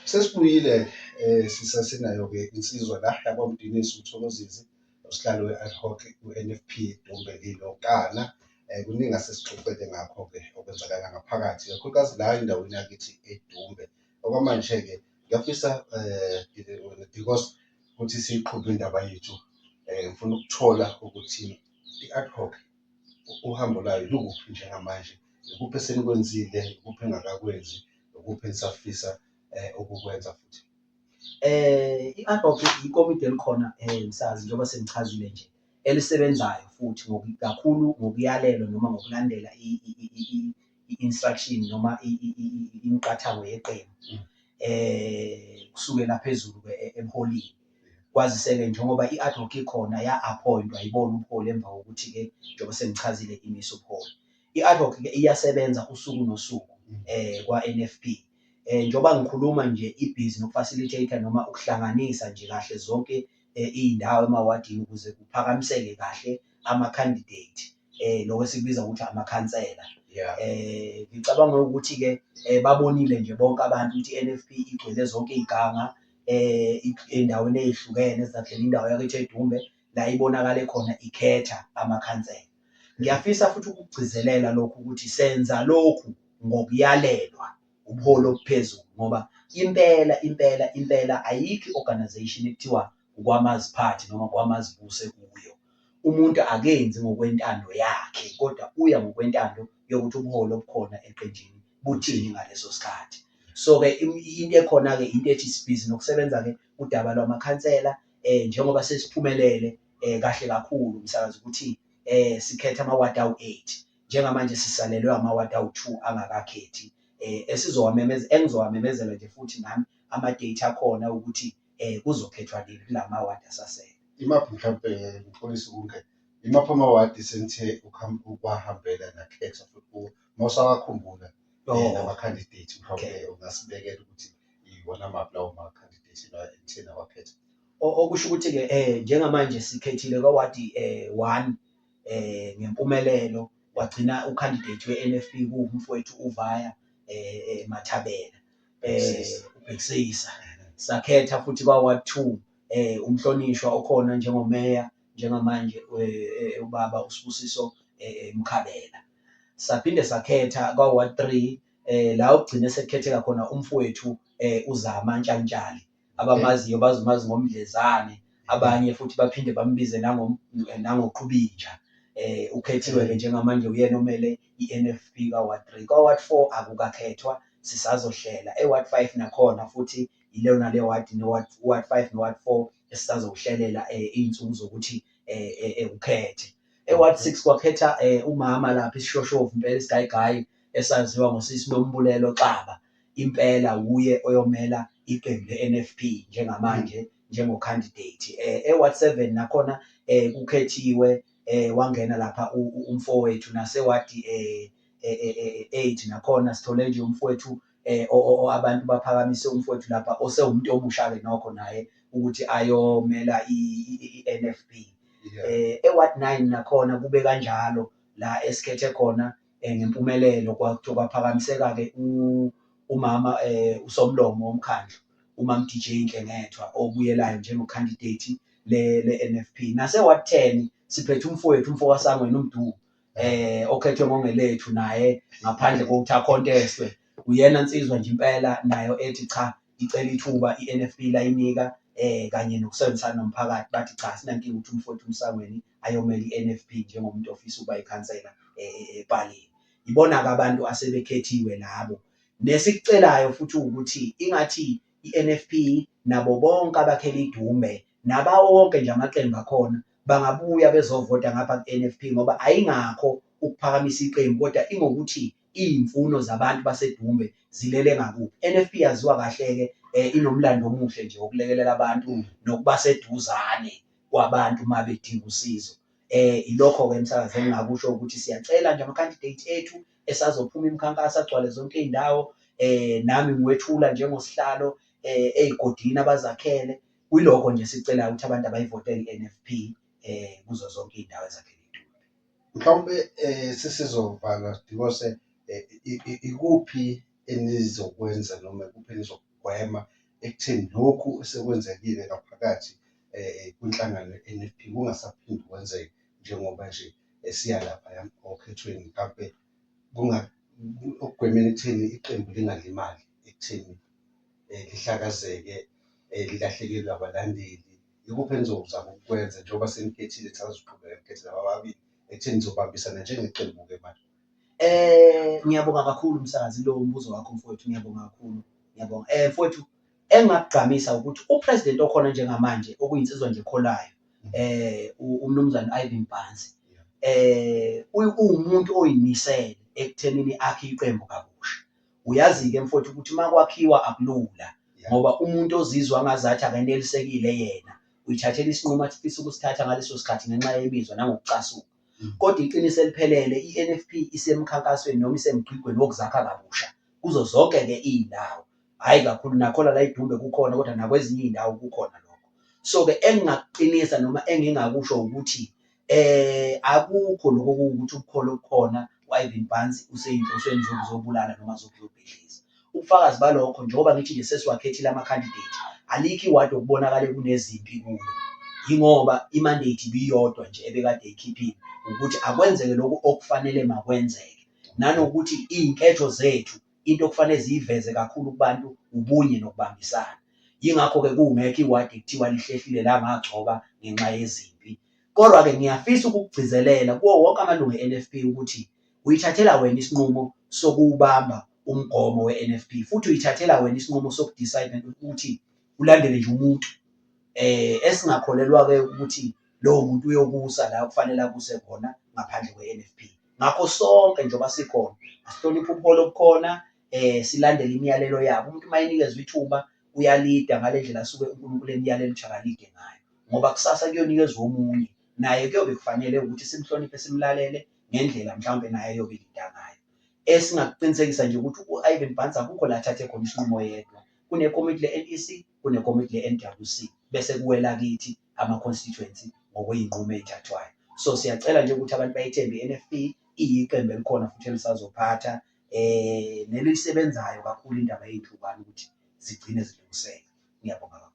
Sesibuyile sisasenayo-ke insizwa la yakwaMdinisi uMthokozisi, usihlalo we-ad hoc ku-N_F_P Dumbe Lilonkana. Kuningi asesixoxele ngakho-ke okwenzakala ngaphakathi, kakhulukazi la endaweni yakithi eDumbe. Okwamanje-ke ngiyafisa because ukuthi siyiqhube indaba yethu, ngifuna ukuthola ukuthi i-ad hoc uhambo lwayo lukuphi njengamanje, ikuphi esenikwenzile, ikuphi engakakwenzi, ikuphi enisafisa ukukwenza futhi? I-ad hoc ikomidi elikhona msazi njengoba sengichazile nje elisebenzayo futhi kakhulu ngokuyalelwa noma ngokulandela i-instruction noma imiqathango yeqembu kusukela phezulu-ke ebuholini. Kwazise-ke njengoba i-ad hoc ikhona ya-appoint-wa yibona ubuholi emva kokuthi-ke njengoba sengichazile imise ubuholi. I-ad hoc-ke iyasebenza usuku nosuku kwa-N_F_P. Njengoba ngikhuluma nje ibhizi noku-facilitate-a noma ukuhlanganisa nje kahle zonke iy'ndawo emawadini ukuze kuphakamiseke kahle ama-candidate lokho esikubiza ngokuthi amakhansela. Ngicabanga ukuthi-ke babonile nje bonke abantu ukuthi i-N_F_P igcwele zonke iy'ganga ey'ndaweni ey'hlukene ezakhele indawo yakithi eDumbe la ibonakale khona ikhetha amakhansela. Ngiyafisa futhi ukugcizelela lokhu ukuthi senza lokhu ngokuyalelwa ubuholi obuphezulu ngoba impela impela impela ayikho i-organisation ekuthiwa ukwamaziphathe noma kwamazibuse kuyo. Umuntu akenzi ngokwentando yakhe kodwa uya ngokwentando yokuthi ubuholi obukhona eqenjini buthini ngaleso sikhathi. So-ke into ekhona-ke into ethi sibhizi nokusebenza-ke udaba lwamakhansela njengoba sesiphumelele kahle kakhulu umsakazi ukuthi sikhethe amawadi awu-8. Njengamanje sisalelwe amawadi awu-2 angakakhethi esizowamemeza engizowamemezela nje futhi nami ama-date akhona ukuthi kuzokhethwa nini kula mawadi asasele. Imaphi mhlawumpe ngixolise ukungena, imaphi amawadi senithe ukuwahambela nakhetha futhi kuwo uma usawakhumbula nama-candidate mhlawumpe ungasibekela ukuthi iwona maphi lawo ma-candidate enithe nawakhetha? Okusho ukuthi-ke njengamanje sikhethile kwawadi 1 ngempumelelo kwagcina u-candidate we-N_F_P kuwumfowethu uVaya Mathabela uBhekisisa. Sakhetha futhi kwa-ward 2 umhlonishwa okhona njengomeya njengamanje ubaba uSibusiso Mkhabela. Saphinde sakhetha kwa-ward 3 la okugcine sekukhetheka khona umfowethu uZama Ntshalintshali. Abamaziyo bazomazi ngoMdlezane, abanye futhi baphinde bambize nangoQhubinja. Ukhethiwe-ke njengamanje uyena omele i-N_F_P ka-ward 3. Kwa-ward 4 akukakhethwa sisazohlela, e-ward 5 nakhona futhi yileyo naleyo ward no-ward ward 5 no-ward 4 esisazowuhlelela iy'nsuku zokuthi ukhethe. E-ward 6 kwakhetha umama lapha isishoshovu impela isigayigayi esaziwa ngosisi Nombulelo Xaba. Impela wuye oyomela iqembu le-N_F_P njengamanje njengo-candidate. E-ward 7 nakhona kukhethiwe wangena lapha umfowethu nase-ward 8 nakhona sithole nje umfowethu abantu baphakamise umfowethu lapha osewumuntu omusha-ke nokho naye ukuthi ayomela i-N_F_P. E-ward 9 nakhona kube kanjalo la esikhethe khona ngempumelelo kwaphakamiseka-ke umama usomlomo womkhandlu umam DJ Nhlengethwa obuyelayo njengo-candidate le-N_F_P. Nase-ward 10 siphethe umfowethu umfokaSangweni uMdu okhethwe ngoNgelethu naye ngaphandle kokuthi akhontestwe uyena nsizwa nje impela nayo ethi cha icela ithuba i-N_F_P layinika kanye nokusebenzisana nomphakathi bathi cha asinankinga ukuthi umfowethu uMsangweni ayomela i-N_F_P njengomuntu ofisa ukuba ikhansela epalini. Yibona-ke abantu asebekhethiwe labo. Nesikucelayo futhi ukuthi ingathi i-N_F_P nabo bonke abakhela iDumbe nabawo wonke nje amaqembu akhona bangabuya bezovota ngapha ku-N_F_P ngoba ayingakho ukuphakamisa iqembu kodwa ingokuthi iy'mfuno zabantu baseDumbe zilele ngakuphi. N_F_P yaziwa kahle-ke inomlando omuhle nje wokulekelela abantu nokuba seduzane kwabantu uma bedinga usizo. Ilokho-ke emsakazi engingakusho ukuthi siyacela nje ama-candidate ethu esazophuma imikhankaso agcwale zonke iy'ndawo nami ngiwethula njengosihlalo ey'godini abazakhele. Kuyilokho nje esikucelayo ukuthi abantu abayivotele i-N_F_P kuzo zonke iy'ndawo ezakhele iDumbe. Mhlawumbe sesizovala Dikose, ikuphi enizokwenza noma ikuphi enizokugwema ekutheni lokhu osekwenzekile ngaphakathi kwinhlangano ye-N_F_P kungasaphindi kwenzeke njengoba nje siya laphaya okhethweni mhlampe ekugwemeni ekutheni iqembu lingalimali ekutheni lihlakazeke, lilahlekelwe abalandeli. Ikuphi enizozama ukukwenza njengoba senikhethile nisazoqhubeka nikhethe laba ababili ekutheni nizobambisana njengeqembu-ke manje? Ngiyabonga kakhulu msakazi kulowo mbuzo wakho mfowethu, ngiyabonga kakhulu, ngiyabonga. Mfowethu engingakugqamisa ukuthi upresident okhona njengamanje okuyinsizwa nje ekholayo uMnumzane Ivan Barnes uwumuntu oyimisele ekuthenini akhe iqembu kabusha. Uyazi-ke mfowethu ukuthi uma kwakhiwa akulula ngoba umuntu ozizwa ngazathi akenelisekile yena uyithathela isinqumo afisa ukusithatha ngaleso sikhathi ngenxa yemizwa nangokucasuka. Kodwa iqiniso eliphelele i-N_F_P isemkhankasweni noma isemgqigqweni wokuzakha kabusha kuzo zonke-ke iy'ndawo, hhayi kakhulu nakhona la eDumbe kukhona kodwa nakwezinye iy'ndawo kukhona lokho. So-ke engingakuqinisa noma engingakusho ukuthi akukho lokho okuwukuthi ubukhona obukhona u-Ivan Barnes usey'nhlosweni zokuzobulala noma zokuzobhidliza. Ubufakazi balokho njengoba ngithi nje sesiwakhethile ama-candidate, alikho iwadi okubonakale kunezimpi kulo. Yingoba i-mandate ibiyodwa nje ebekade eyikhiphile ukuthi akwenzeke lokhu okufanele makwenzeke. Nanokuthi iy'nketho zethu into okufanele ziyiveze kakhulu kubantu ubunye nokubambisana. Yingakho-ke kungekho iwadi ekuthiwa lihlehlile langagcoba ngenxa yezimpi. Kodwa-ke ngiyafisa ukukugcizelela kuwo wonke amalungu e-N_F_P ukuthi uyithathela wena isinqumo sokuwubamba umgomo we-N_F_P futhi uyithathela wena isinqumo soku-decide ukuthi ulandele nje umuntu esingakholelwa-ke ukuthi lowo muntu uyokusa la okufanele akuse khona ngaphandle kwe-N_F_P. Ngakho sonke njengoba sikhona asihloniphe ubuholi obukhona silandele imiyalelo yabo. Umuntu uma enikezwa ithuba uyalida ngale ndlela asuke uNkulunkulu emyalela ukuthi akalide ngayo ngoba kusasa kuyonikezwa omunye naye kuyobe kufanele ukuthi simhloniphe simlalele ngendlela mhlawumbe naye ayobe elida ngayo. Esingakuqinisekisa nje ukuthi u-Ivan Barnes akukho la athathe khona isinqumo yedwa. Kunekomiti le-N_E_C, kunekomiti le-N_W_C bese kuwela kithi ama-constituency ngokwey'nqumo ey'thathwayo. So siyacela nje ukuthi abantu bayithembe i-N_F_P iyiqembu elikhona futhi elisazophatha nelisebenzayo kakhulu indaba yey'nhlukano ukuthi zigcine zilungiseka. Ngiyabonga kakhulu.